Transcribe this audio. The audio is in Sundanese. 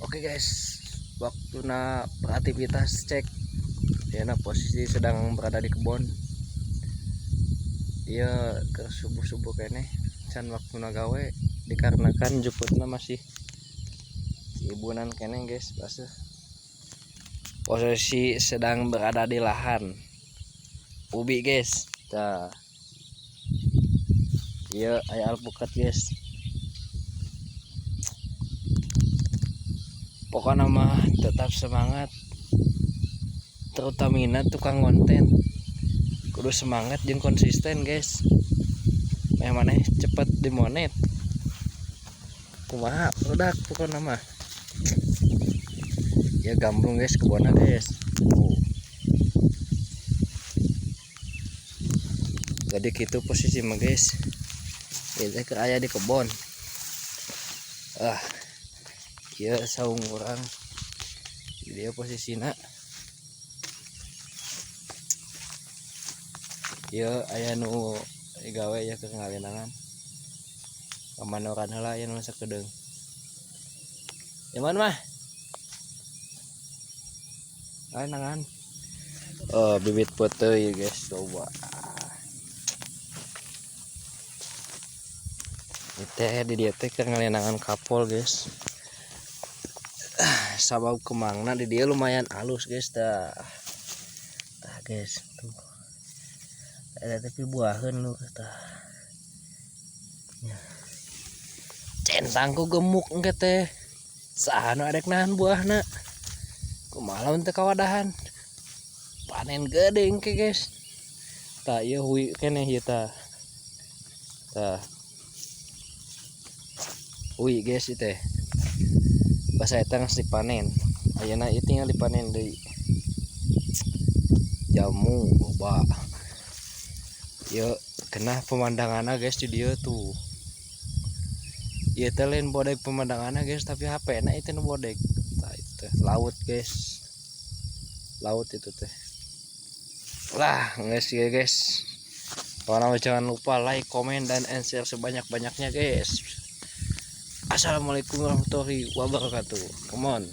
Oke guys, waktuna beraktivitas cek. Dia posisi sedang berada di kebun. Dia ke subuh-subuh keneh can waktuna gawe dikarenakan juputna masih ibunan keneh guys, baseuh. Posisi sedang berada di lahan ubi guys. Tah. Ieu aya alpukat guys. Pokoknya mah tetap semangat, terutamina tukang konten kudu semangat jeung konsisten guys. Meh maneh cepet dimonet kumaha produk pokoknya mah ya gambrung guys kebonna guys. Tuh. Jadi gitu posisi mah guys, itu keur aya di kebon. Ah ieu saung urang dia posisina. Ieu aya nu gawe ya keur ngalenangan. Pamanoran heula aya nu sakedeung. Nyaman mah. Ngalenangan. Oh, bibit peuteuy guys, coba. Teh di dieu teh keur ngalenangan kapol guys. Sabab kemangna di dia lumayan halus guys tah. Tah guys tuh. Ada tapi buaheun lu tah. Ya. Centang ku gemuk engke teh. Saha nu arek nahan buahna? Kumaha lamun teu kawadahan? Panen gede engke guys. Tah ieu hui keneh ieu tah. Tah. Hui guys ieu teh. Basa eta geus dipanen. Ayeuna ieu tinggal dipanen deui. Jamu loba. Ieu kenah pemandanganna guys di dieu tuh. Ieu teh lain bodeg pemandanganna guys, tapi HP na itu nu bodeg. Tah itu teh laut guys. Laut itu teh. Lah, geus ieu guys. Pokoknya jangan lupa like, komen, dan share sebanyak-banyaknya guys. Assalamualaikum warahmatullahi wabarakatuh. Come on.